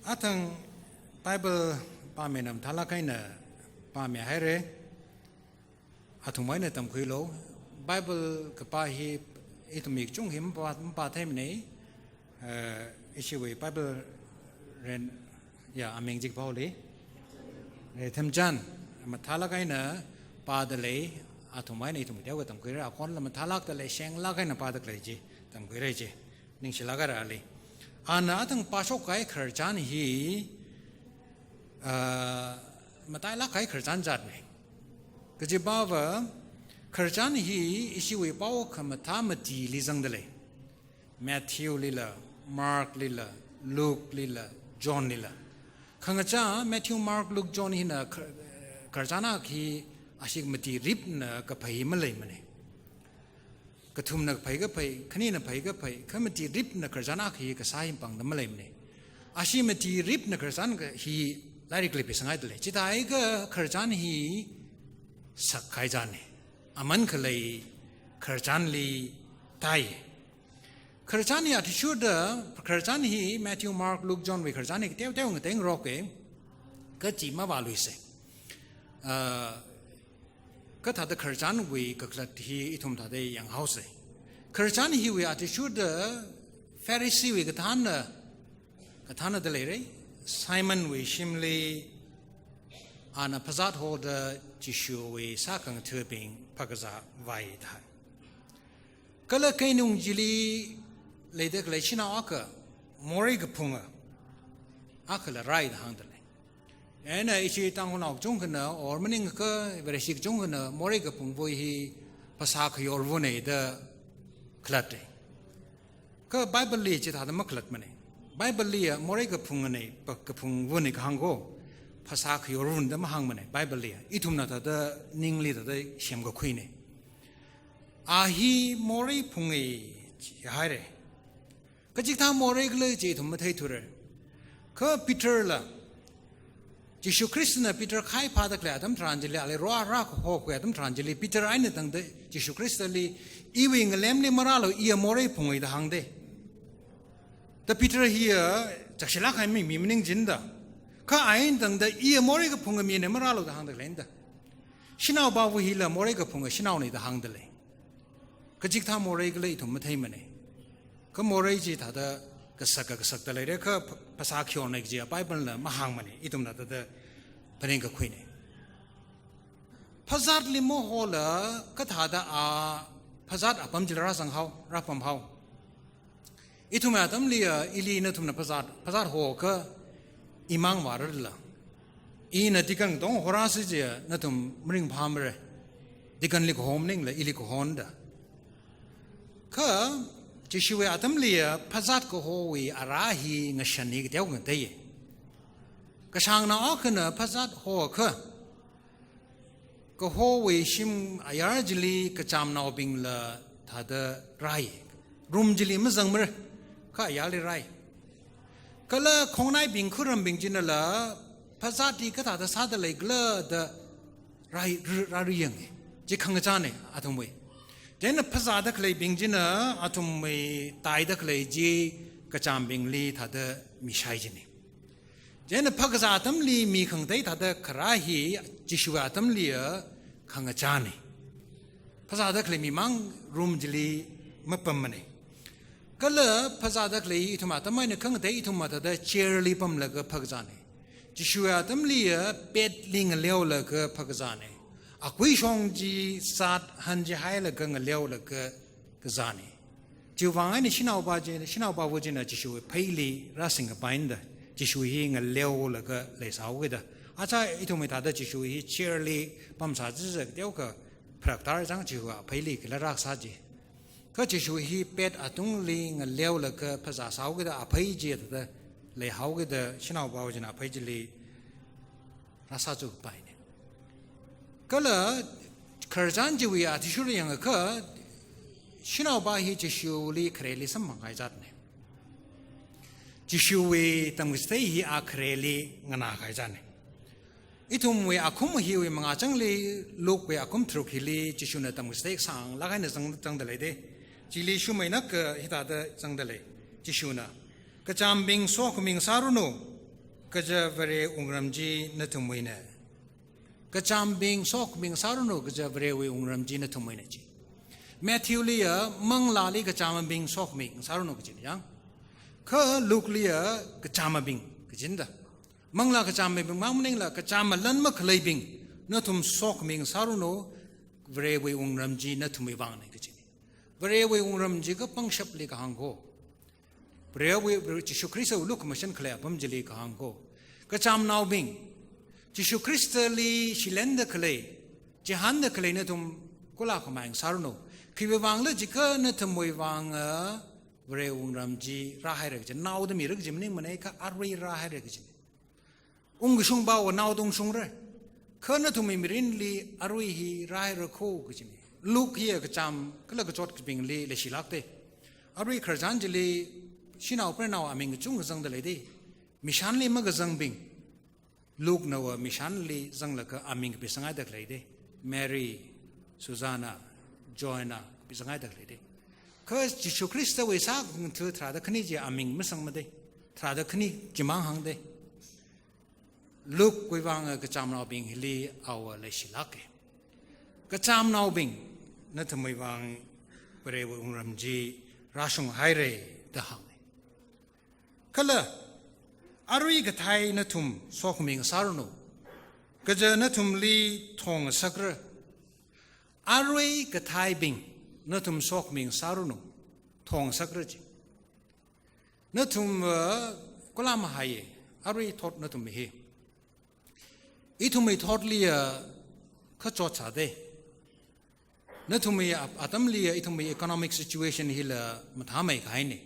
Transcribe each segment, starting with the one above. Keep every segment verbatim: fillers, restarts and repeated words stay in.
Athang Bible pāmina mathālāk eina pāmihaira. Athumwui eina tamkhuilu. Bible kapā hi ithum mi kachungkha hi mapā, mapātheimana. Eh, ishiwui Bible ren, ya, aming chikapaoli. Rethemchan, mathālāk eina pādalei, athumwui eina ithum teokha tamkhuira, akhonla mathālākdalei, shenglāk eina pādalei chi, tamkhuira chi. Ningshilāk haira ali. Ana athang pāshok kahai khararchan hi, ah, matailāk kahai khararchan zatna. Kajiva, khararchan hi ishiwui pao khamathā matili zangdalei. Matthew lila, Mark lila, Luke lila, John lila. Khangachā Matthew, Mark, Luke, John hina khar-, khararchan akha hi ashi matiripna kaphā hi maleimana. Kathumna phei kaphā, khanina phei kaphā, kha matiripna khararchan akha hi kasā hi pāngda maleimana. Ashi matiripna khararchan akha hi lairikli pāsangngaidalei. Chithākha khararchan hi sakkahai zatna. Aman khalei khararchanli tāi. Khararchan hi athishurda, khararchan hi Matthew, Mark, Luke, John wui khararchan hi kateo teo ngatengaroka, kachi mavāluisa. Ah, kathāda khararchanwui kakhalat hi ithum thāda yanghaosa. Khararchan hiwui athishurda Pharisee wui kathāna, kathāna daleira, Simon wui shimli ana phazat hoda Jishuwui sākhangathabing phākazā vāi da. Kala keinung chili leida khalei shanao akha, morei kaphunga, akhala rāi da hāngdalei. Eina ishi Tangkhulnao kachungkhana, or maningakha Vareshi kachungkhana, morei kaphungwui hi phasā khayorwuna da khalatta. Kha Bible li chithāda makhalatmana. Bible li ya morei kaphungana, pa-, kaphungwuna kahāng ko, phasā khayorwuna da mahāngmana, Bible li ya. Ithumna thāda ningli thāda semkakhuina. A hi morei phunga jihaira. Kachikathā morei khala chi ithum matheithura. Kha Peter la, Jishu Khristana Peter khai phāda khalei atam tharan chili, ali rāra kahokhui atam tharan chili, Peter eina tangda Jishu Khristali, "Iwui ngalemli marālu, iya morei phunga" da hāngda. Da Peter hiya chakshilāk kahai mi, mi maningchinda. Kha a eina tangda, "Iya morei kaphunga mina, marālu" da hāngda khaleina da. Shanaopava hila morei kaphunga shanaona da hāngdalei. Kachikathā morei khala ithum matheimana. Kha morei chi thāda kasak, kasakda leira, kha pha-, phasā khayorna kaji Bible na mahāngmana, ithumna thāda phaningkakhuina. Phazatli mahola kathāda a phazat apam chili rāzanghao, rāpamhao. Ithumwui atamli ya, ili nathumna phazat, phazat hokha imang vārarla, ina deacon tong horāsi jiakha nathum maringphāmara. Deaconli kaho maningla ili kahona da. Kha Jishuwui atamli ya phazat kahowui ara hi ngashan hi kateo ngateiya. Kashāngnao akhana phazat hokha, kahowui shim ayar chili kachamnaobingla thāda rāi. Room chili mazangmara, kha ayarli rāi. Kala khongnaibing khurambing chinala phazat hi kathāda sāda leikhala da rāi, r-, rāri yanga. Chi khangachāna athumwui. Chieina phazāda khaleibing china athumwui taida khalei chi kachambingli thāda mishai jina. Chieina phākazā atamli mikhangatei thāda kharā hi Jishuwui atamli ya khangachāna. Phazāda khalei mimang room chili mapammana. Kala phazāda khalei ithum atam eina khangatei, ithum thāda chair li pamlaga phākazāna. Jishuwui atamli ya bed li ngaleolaga phākazāna. Akui shong chi sat han chi hailaga ngaleolaga kazāna. Chiwui vang eina shanaopa chi, shanaopava china Jishuwui pheili rāsingkapaina da, Jishu hi ngaleolaga leisāhaoki da. Aja ithumwui thāda Jishu hi chair li pamsā chiakha teokha pharak tāra chang, Jishuwui pheili kala rāsā chi. Kha Jishu hi bed atungli ngaleolaga phazāsāhaoki da, aphei chi thāda leihaoki da, shanaopava china aphei chili rāsā chukapaina. Kala khararchan chiwui athishurda yangakha, shanaopa hi Jishuli khareli samphang kahai zatna. Jishuwui tamkachithei hi a khareli nganā kahai zatna. Ithumwui akhum hiwui mangā changli, Lukewui akhum tharuk hili Jishuna tamkachithei sānglāk eina zang, zangda lei da. Chili shumeinakha hithāda zangda lei. Jishuna, "Kachambing sokhami ngasāranu, Kaja Vare wungram chi nathumwuina. Kachāmbing sokhami ngasāranu, kaja Varewui wungram chi nathumwuina chi. Matthew liya manglāli kachāmabing sokhami ngasāranu kajina yang. Kha Luke liya kachāmabing kajina da. Manglā kachāmabing mang maningla kachāmalan makhaleibing nathum sokhami ngasāranu, Varewui wungram chi nathumwui vangna kajina. Varewui wungram chi kha pangshapli kahāng kho. Varewui, Jishu Khristawui lukhamashan khalei apam chili kahāng kho. Kachāmnaobing, Jishu Khristali shilenda khalei, chihānda khalei nathum kula khamai ngasāranu. Khiwui vangla jiakha nathumwui vang, ah, Varewui wungram chi rāhaira kaji, naoda mira kaji maningmana, kha arui rāhaira kaji. Ungkashungva naoda ungshungra. Kha nathumwui mirinli arui hi rāhaira kho kajina. Luke hiya kachām kala kachot kabingli leishilākda. Arui khararchan chili shanao prenao aming kachungkha zangda leida. Mishanli makazangbing, Luke nawui mishanli zanglaga aming kapisanghaida khaleida. Mary, Susanna, Joanna kapisanghaida khaleida. Kha Jishu Khristawui sākhangatha tharāda khani chi aming masangmada. Tharāda khani chimang hāngda. Luke wui vang kachāmnaobing hili awo leishilāka. Kachāmnaobing, nathumwui vang Varewui wungram chi rāshunghaira da hānga. Kala, arui kathei nathum sokhami ngasāranu, kaja nathumli thongasakra. Arui kathaibing nathum sokhami ngasāranu, thongasakra chi. Nathum, uh, kula mahaiya, arui thot nathum hi. Ithumwui thotliya kachot sāda. Nathumwui ap-, atamliya ithumwui economic situation hila mathāmei kahaina.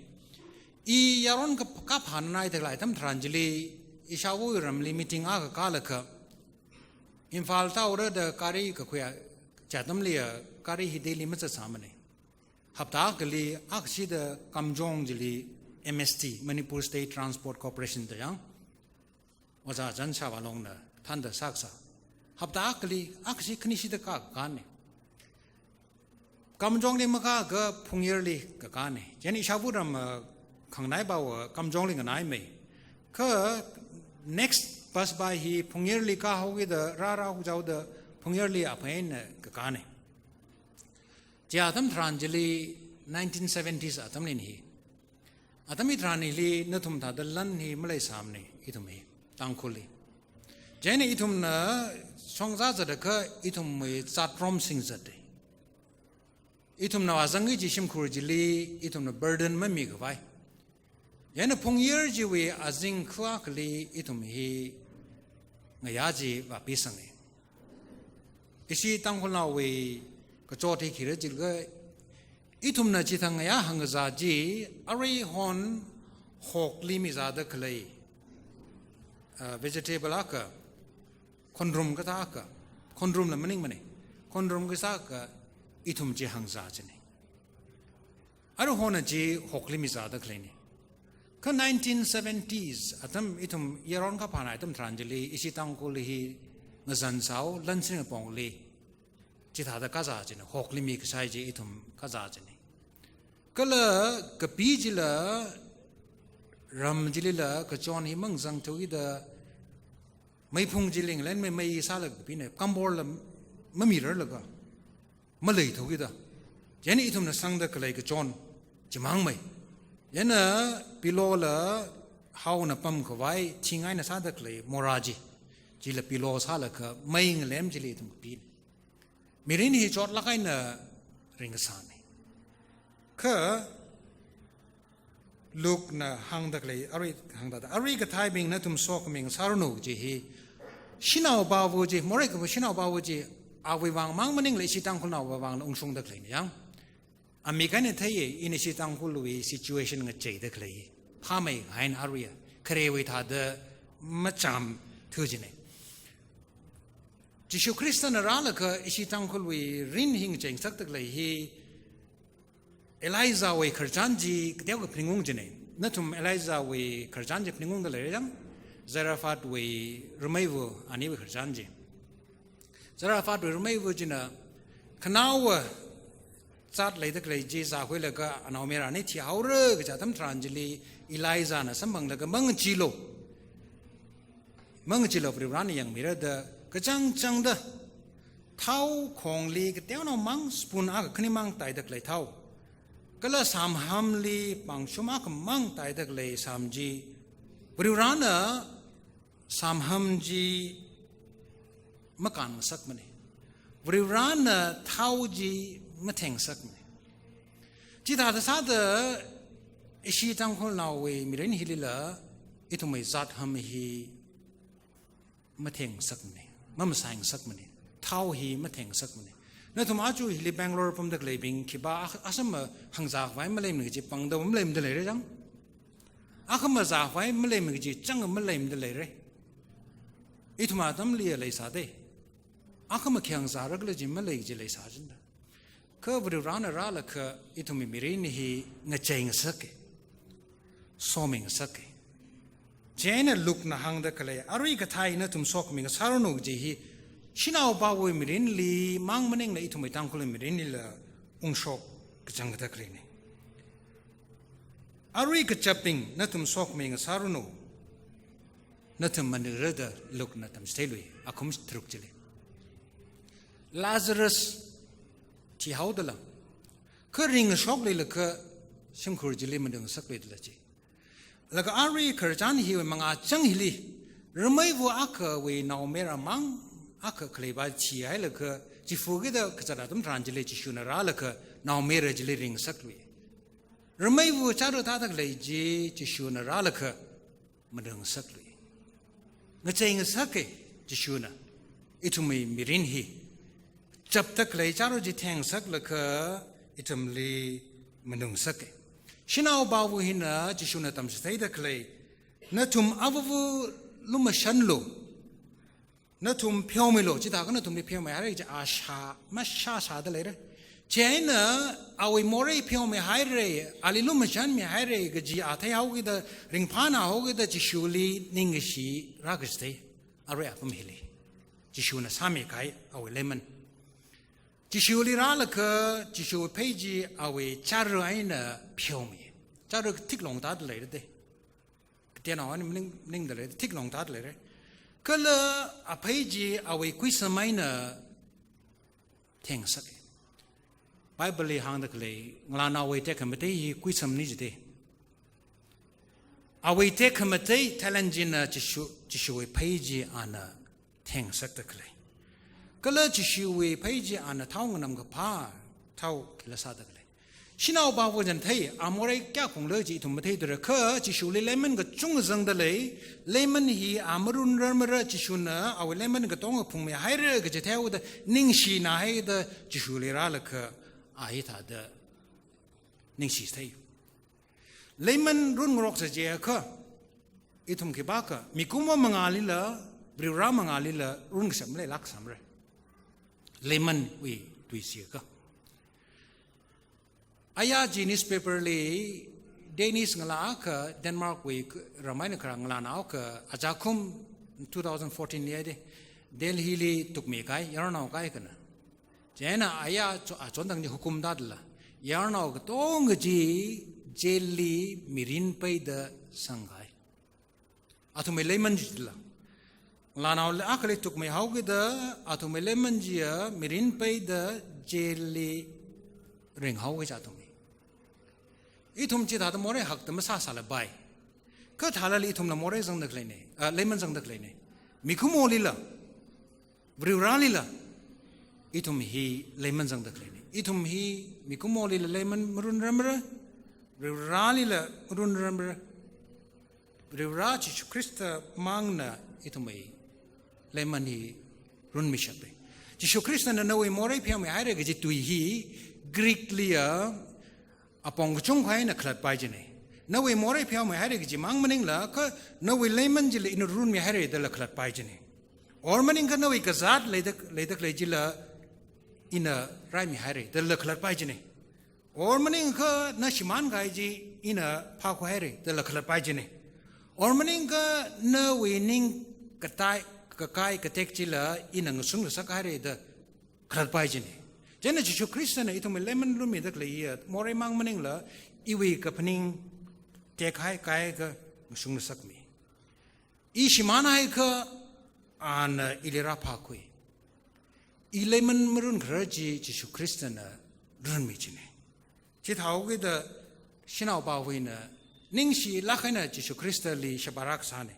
I yaron ka, kaphā nganai thāklei atam tharan chili, ishāvā ramli meeting akha kālaga, Imphal taora da gari kakhuiya, chi atamliya gari hi daily mazatsāmana. Hapta akhali akhashida Kamjong chili M S T, Manipur State Transport Corporation da yang, ojā Jan Shava Longna thānda sākasā. Hapta akhali akhashi khanishida kakāna. Kamjongli makāakha Phungyarli kakāna. Chieina ishāvā ram, uh, khanganaiva, uh, Kamjongli nganaimei. Kha next bus va hi Phungyarli kāhaokida rāra hujaoda Phungyarli aphei eina kakāna. Chi atam tharan chili nineteen seventies atamna hi. Atam hitharan hili nathum thāda lan hi maleisāmana ithum hi, Tangkhulli. Chieina ithumna shongza zatlaga ithumwui zatrom singzata. Ithumna vāzang kaji shimkhur chili ithumna burden mamikhavai. Chieina Phungyar chiwui azing kha akhali ithum hi ngayā chi vāpisanga. Ishi Tangkhulnaowui kachot hi khira jilaga, ithumna chithang ngayā hāngkazā chi, aruihon hokli mizāda khalei, uh, vegetable akha, khonrum kathā akha, khonrumla maningmana, khonrum kathā akha ithum chi hāngzā china. Aruihon chi hokli mizāda khaleina. Kha nineteen seventies atam ithum yaron kaphānai atam tharan chili ishi Tangkhul hi ngazansao, lan singapongli chithāda kazā china, hokli mikashai chi ithum kazā china. Kala kapi chila ram chilila kachon hi mangazang thuida meiphung chili ngalenmei, mei sālaga kapina, kamborla mamirarlaga maleithuida. Chieina ithumna sangda khalei kachon chimangmei. Chieina pillow la haona pamkhavai, thing eina sāda khalei mora chi, chila pillow sālaga mei ngalem chili ithum kapina. Mirin hi chotlāk eina ringkasāna. Kha Luke na hāngda khalei, arui hāngda, arui kathaibing nathum sokhami ngasāranu chi hi, shanaovāva chi, morei kaphā shanaovāva chi, awui vang mang maningla ishi Tangkhulnaowui vangla ungshungda khaleina yang. Amik eina theiya, ina ishi Tangkhulwui situation ngacheida khalei hi. Phāmei kahaina aruiya, kharewui thāda machām thu china. Jishu Khristana rālaga ishi Tangkhulwui rin hi ngacheingasakda khalei hi, Elijahwui khararchan chi kateokha phaningung china. Nathum Elijahwui khararchan chi phaningungda leira yang, Zarephathwui rameiva aniwui khararchan chi. Zarephathwui rameiva china khanaowa zat leida khalei chi zākhuilaga anaomayara ani thihaora kaja atam tharan chili Elijahna samphanglaga mangacheealu. Mangacheela Varivarana yangmira da kachangchangda thao khongli kateonaomang spoon akha khanimang taida khalei thao, kala samhamli pangshum akhamang taida khalei sam chi, Varivarana samham chi makānngasakmana. Varivarana thao chi matheingasakmana. Chithāda sāda ishi Tangkhulnaowui mirin hilila ithumwui zatham hi matheingasakmana, mamasaingasakmana, thao hi matheingasakmana. Nathum aja hili Bangalore pamda khaleibing khipā a-, asama hāngzākhavai maleimana kaji, pangda maleimada leira chang. Akhama zākhavai maleimana kaji chang maleimada leira. Ithum atamli leisāda, akhama khi hāngzāra khala chi malei kaji leisā chida. Kha Varivarana rālaga ithumwui mirin hi ngacheingasaka, somingasaka. Chieina Lukena hāngda khalei, arui kathā nathum sokhami ngasāranu kaji hi, shanaopawui mirinli mang maningla ithumwui Tangkhulwui mirinlila ungshok kachangkhatta khaleina. Arui kachapbing nathum sokhami ngasāranu, nathum maningmara da Lukena tamchitheilui, akhum tharuk chili. Lazarus thihaodala, kha ringshok leilaga shimkhur chili maningsaklui dala chi. Laga arui khararchan hiwui mangā chang hili, rameiva akhawui naomayara mang akha khaleiva thihailaga, chifa kida kazat atam tharan chili Jishuna rālaga naomayara chili ringsaklui. Rameiva chara tāda khalei chi Jishuna rālaga maningsaklui. Ngacheingasaka Jishuna, ithumwui mirin hi chapda khalei chara chi theingasaklaga ithumli maningsaklui. Shanaopava hina Jishuna tamchitheida khalei, nathum avava lumashanlu, nathum pheomilo, chithākha nathumli pheomihairai kaji ashā mashā shāda leira. Chieina awui morei pheomihaira, ali lumashanmihaira kaji a theihaokida, ringphānāhaokida Jishuli ningkashi rākachithei. Arui apam hili Jishuna sāmikahai awui lemon. Jishuli rālaga Jishu phei chi awui chara eina pheomi. Chara thiklong tāda leira da. Kateonao eina maning, maningda leira, thiklong tāda leira. Kala aphei chi awui kuisam eina theingasaka. Bible li hāngda khalei, ngalānaowui tekhamatei hi kuisamna jida. Awui tekhamatei talent china Jishu, Jishuwui phei chi ana theingasakda khalei. Kala Jishuwui phei chi ana thao nganamkaphā thao khila sāda khalei. Shanaopava china thei, a morei kayākha ungla chi ithum matheithura kha, Jishuli lemon kachungkha zangda lei, lemon hi a marunrarmara, Jishuna awui lemon katonga phungmihaira kaji theihaoda ningshināhaida Jishuli rālaga a hithāda ningshithei. Lemon runngaroksa chiakha, ithum khipākha mikumo mangālila, Varivara mangālila runkashap maleilāksamara. Lemonwui tui chiakha. Aya chi newspaper li Danish ngalā akha, Denmark wui ram eina kharā ngalānao akha, ajakum two thousand fourteen li haida, Delhi li tukmikahai yarnao kaikhana. Chieina aya cho-, achon tang chi hukum tāda lei. Yarnao katonga chi jail li mirin peida sangkahai. Athumwui lemon chila. Ngalānao le akhali tukmihaokida, athumwui lemon chiya mirin peida jail li ringhaoki kaja athumwui. Ithum chithāda morei hakda masāsālapai. Kha thālala ithumla morei zangda khaleina, ah, lemon zangda khaleina. Mikumolila, Varivaralila, ithum hi lemon zangda khaleina. Ithum hi mikumolila lemon marunrarmara, Varivaralila marunrarmara. Varivara Jishu Khrista mangna ithumwui lemon hi runmishapa. Jishu Khristana nawui morei pheomihaira kaji tui hi Greek liya apong kachungkha eina khalatta pai jina. Nawui morei pheomihaira kaji mang maningla, kha nawui lemon chila ina runmihaira dala khalatta pai jina. Or maningakha nawui kazāt leida, leida khalei chila ina raimihaira dala khalatta pai jina. Or maningakha na shimānkahai chi ina phākhuihaira dala khalatta pai jina. Or maningakha nawui ning katai, kakai katek chila ina ngasunglasak haira da khalatta pai jina. Chieina Jishu Khristana ithumwui lemon runmida khalei hiya morei mang maningla, iwui kaphaning tekhai kaikha ngasunglasakmi. I shimānhaiakha, ana ili rāphākhui. I leiman marunkharar chi Jishu Khristana runmi chine. Chithāhaokida shanaopawuina ningshilāk eina Jishu Khristali sheba rākasāne.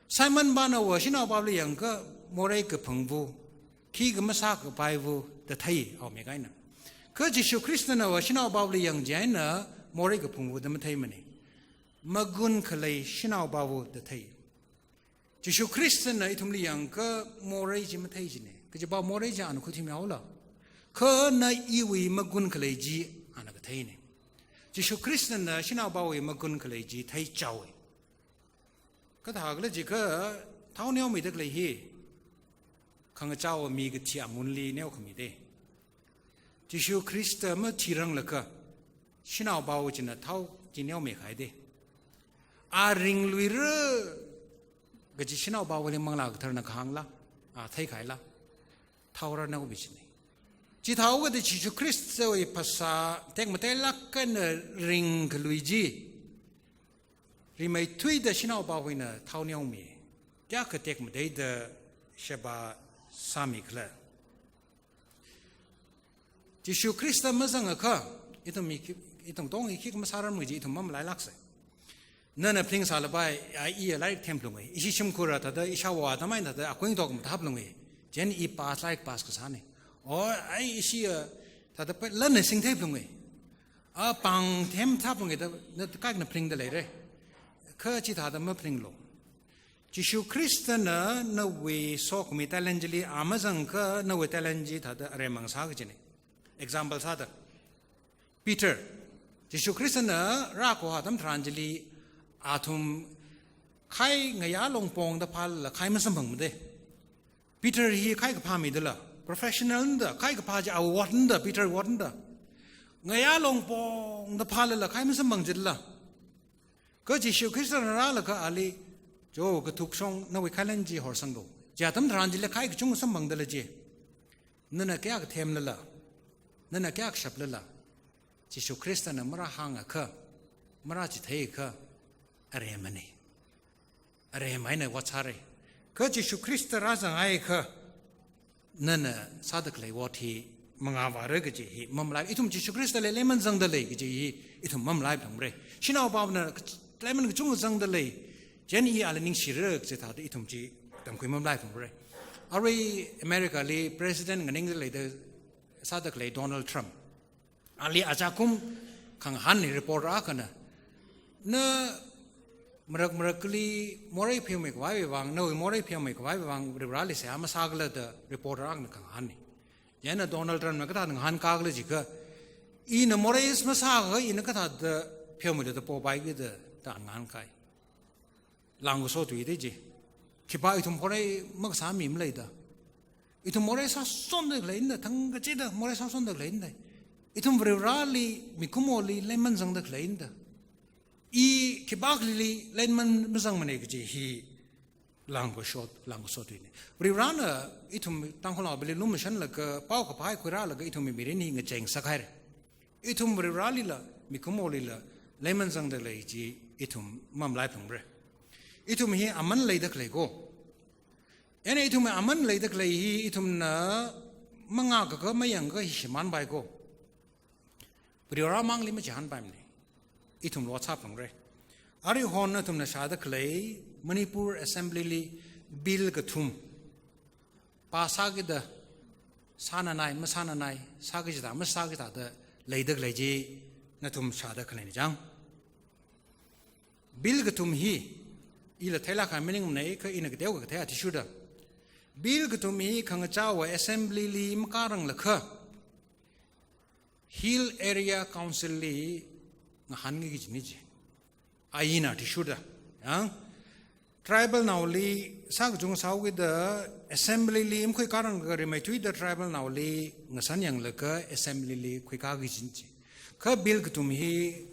Simon pānava shanaopali yangakha morei kaphungvu, khikha masākapaivu da theihaomi kahaina. Kha Jishu Khristanava shanaopali yangchieina morei kaphungvu da matheimane. Magun khalei shanaopavu da thei. Jishu Khristana ithumli yangakha morei chi mathei chine. Kajiva morei chi ana khuithuihaola. Kha na iwui magun khalei chi ana katheine. Jishu Khristana shanaopawui magun khalei chi theichaowe. Kathākhala jiakha thao neomida khalei hi khangachāva mi kathi amunli neokhamide. Jishu Khrista mathiranglaga shanaopawu china thao chi neomi kahaide. A ringluira kaji shanaopawuli Manglā Katharana kahāngla, a theikahaila, thao rāneomi chine. Chithāhaokida Jishu Khristawui phasā tekmateilāk eina ringkhalui chi rimeithuida shanaopawuina thao neomi. Kayākha tekmateida sheba sāmikhala. Jishu Khrista mazangakha, ithum hi khi-, ithum tong hi khikha masārarmui chi ithum mamalailākse. Nana phaning sālapai, a iya lairik themlunge. Ishi shimkhurra thāda ishāvā tamai thāda akui tok mathāplunge. Chieina i pass lairik pass kasāne. O, ai ishi, a, thāda pa lana singtheilunge. A pāng themthāplunge da, na kaikhana phaningda leire. Kha chithāda maphaninglu. Jishu Khristana nawui sokhami talent chili a mazangakha nawui talent chi thāda aremang sāki kajine. Example sāda, Peter, Jishu Khristana rākahao atam tharan chili athum khai ngayā longpongda phālala khai masamphangmade. Peter hi khai kaphā midala, professional nada, khai kaphā chi award nada, Peter award nada. Ngayā longpongda phālala khai masamphang jidala. Kha Jishu Khristana rālaga ali, "Jo, kathukshong nawui khailan chi horsanglu." Chi atam tharan chili khai kachung samphangdala chi. Nana kayākha themlala, nana kayākha shaplala, Jishu Khristana marāhāngakha, marāchitheiakha, aremane. Aremai eina ot sāre. Kha Jishu Khrista rāzanghaiakha, nana sāda khalei ot hi mangavāra kaji hi mamalai. Ithum Jishu Khristali leiman zangda lei kaji hi ithum mamalaiphangre. Shanaopana leiman kachungkha zangda lei. Chieina i ali ningshira kaji thāda ithum chi tamkhui mamalaiphangre. Arui America li president nganingda leida sāda khalei Donald Trump. Ali achākum khangahān hi reporter akhana, na marak marakli morei pheomi khavaiwui vang, nawui morei pheomi khavaiwui vang Varivarali seihā masākhala da reporter akhana khangahānne. Chieina Donald Trump na kathāda ngahānkakhala jiakha, ina morei masāakha ina kathāda pheomila da popaiki da, da ngahānkai. Lāngkaso tui de chi. Khipā ithum morei makasā mi maleida. Ithum morei sāsonda khaleina, thangkachida morei sāsonda khaleina. Ithum Varivarali, mikumoli leiman zangda khaleina. I khipākhali leiman mazangmane kaji hi lāngkaso, lāngkaso tuine. Varivarana ithum Tangkhulnaobingli lumashanlaga, paokaphā khuirālaga ithumwui mirin hi ngachei ngasakhaire. Ithum Varivaralila, mikumolila leiman zangda lei chi ithum mamalaiphangre. Ithum hi aman leida khalei ko. Ena ithum aman leida khalei hi ithumna mangakha mayangakha hi shimānpai ko. Varivaramangli machihānpaimane. Ithum ot sāphangre. Aruihon nathumna shāda khalei Manipur Assembly li bill kathum pass sākida sānanai, masānanai, sāki kachida, masāki kachida da leida khalei chi nathum shāda khaleina chang. Bill kathum hi, ila theilāk kahai maningmanei, kha ina kateokha kathei athishurda. Bill kathum hi khangachāva Assembly li makāranglakha, Hill Area Council li ngahānki kajina chi. Ain athishurda. Yang, tribal naoli sākachung sāhaokida Assembly li makhuikāranglaga rimeithuida tribal naoli ngasan yanglaga Assembly li khuikāki kajina chi. Kha bill kathum hi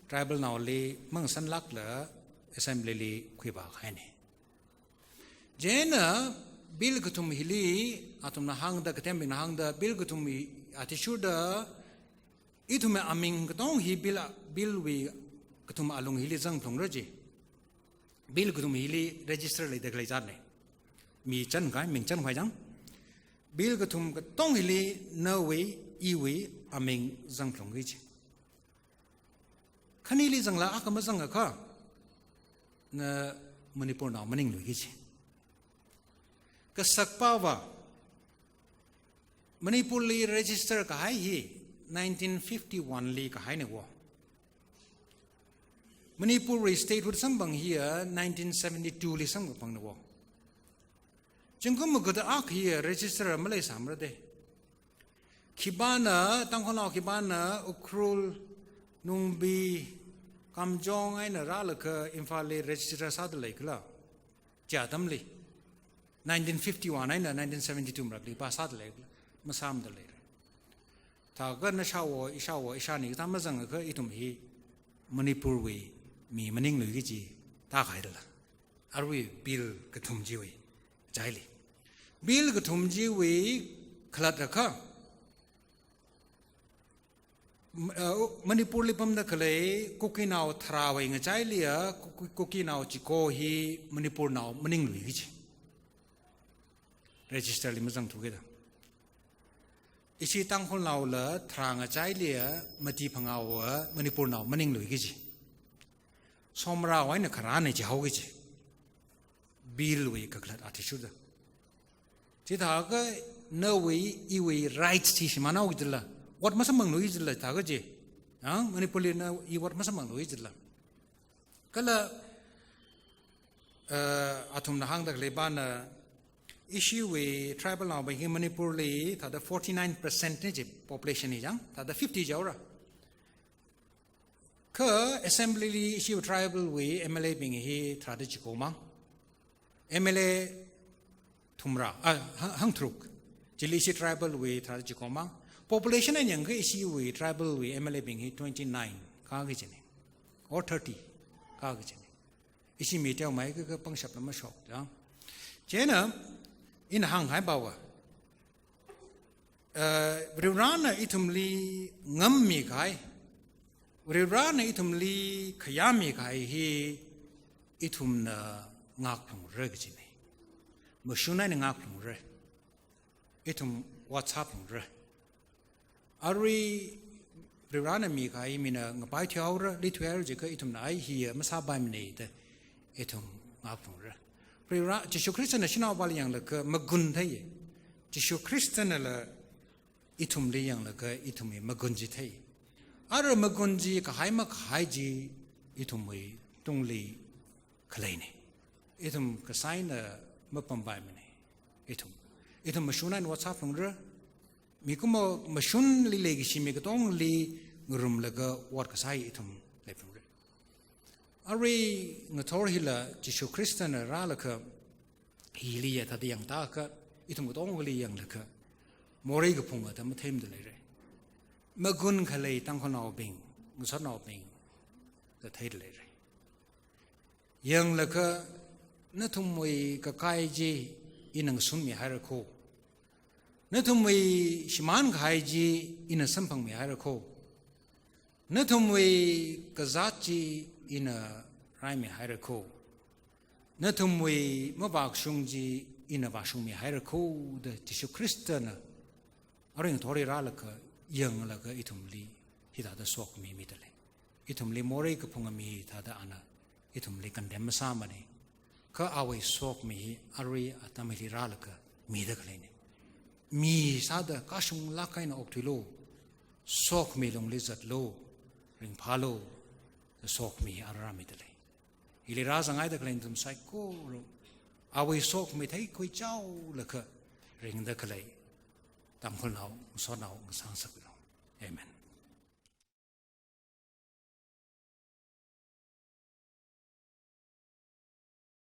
tribal naoli mangasanlākla Assembly li khuivākahaine. Chieina bill kathum hili, athumna hāngda, katembingna hāngda, bill kathum hi athishurda, ithumwui aming katong hi bill, bill wui kathum alung hili zangphalungra chi. Bill kathum hili register leida khalei zatna. Mi chānkahai, ming chānkahai chang. Bill kathum katong hili nawui, iwui aming zangphalungki kaji. Khanili zangla akha mazangakha, na Manipurnao maningluiki kaji. Kasakpava, Manipurli register kahai hi nineteen fifty-one li kahaina wo. Manipurwui statehood samphang hiya nineteen seventy-two li samkaphangna wo. Zingkum magada akha hiya register maleisāmara de. Khipāna, Tangkhulnao khipāna Ukhrul, Nungbi, Kamjong eina rālaga Imphalli register sāda leikhala? Chi atamli. Nineteen fifty-one eina nineteen seventy-two marakli pā sāda leikhala? Masāmada leira. Thākha nashāwo, ishāwo, ishāna kathā mazangakha ithum hi Manipurwui mi maningluiki kaji tākahaidala. Arui bill kathum chiwui ngachaili. Bill kathum chiwui khalatta kha, M-, uh, Manipurli pamda khalei Kukinao tharāwui ngachailiya, Kuki-, Kukinao chiko hi Manipurnao maningluiki kaji. Registerli mazangthuki da. Ishi Tangkhulnaola tharā ngachailiya, mati phangāwa Manipurnao maningluiki kaji. Somrao eina kharāna jihaoki kaji. Billwui kakhalat athishurda. Chithākha nawui, iwui rights chi shimānhaoki kajila. Ot masamphangluiki kajila thākha chi. Ha? Manipurli na i ot masamphangluiki kajila. Kala, uh, athumna hāngda khalei pāna ishiwui tribalnaobing hi Manipurli thāda forty-nine percent na kaji population hi chang. Thāda fifty jihaora. Kha assemblyli ishi tribalwui M L A bing hi tharāda chiko mang. M L A thumrā, ah, hang-, hangtharuk. Chili ishi tribalwui tharāda chiko mang. Population eina yangakha ishiwui tribalwui M L A bing hi twenty-nine kāki kajina. Or thirty kāki kajina. Ishi mi teomeikha pangshapla mashok chang. Chieina, ina hānghai pāva. Uh, Varivarana ithumli ngammikahai, Varivarana ithumli khayāmikahai hi ithumna ngākphalungra kajina. Mashun eina ngākphalungra. Ithum ot sāphalungra. Arui Varivarana mikahai mina ngapai thuihaora, li thuihaora jiakha ithumna ai hiya masāpaimana da ithum ngākphalungra. Varivara, Jishu Khristana shanaopali yanglaga magun theiya. Jishu Khristanala ithumli yanglaga ithumwui magun chi thei. Ara magun chi kahai makahai chi ithumwui tungli khaleina. Ithum kasā eina mapampaimana. Ithum. Ithum mashun eina ot sāphalungra. Mikumo mashunli leikashi mi katongli ngarumlaga ot kasā ithum leiphalungra. Arui ngathor hila Jishu Khristana rālaga hiliya thāda yangda kha, ithum katongali yanglaga morei kaphunga da matheimada leira. Magun khalei Tangkhulnaobing, ngasotnaobing da theida leira. Yanglaga nathumwui kakai chi ina ngasunmihaira kho. Nathumwui shimānkahai chi ina samphangmihaira kho. Nathumwui kazāt chi ina raimihaira kho. Nathumwui mavākashung chi ina vāshungmihaira kho da Jishu Khristana arui ngathorli rālaga yanglaga ithumli hithāda sokhami mida lei. Ithumli morei kaphunga mi thāda ana ithumli condemn masāmana. Kha awui sokhami hi arui atam hili rālaga mida khaleina. Mi sāda kashunglāk eina okthuilu. Sokhami lungli zatlu. Ringphālu. Sokhami hi ara rāmida lei. Hili rāzanghaida khalei nathum saikora awui sokhami theikhui chaolaga ringda khalei Tangkhulnao, ngasotnao ngasāngasaklu. Amen.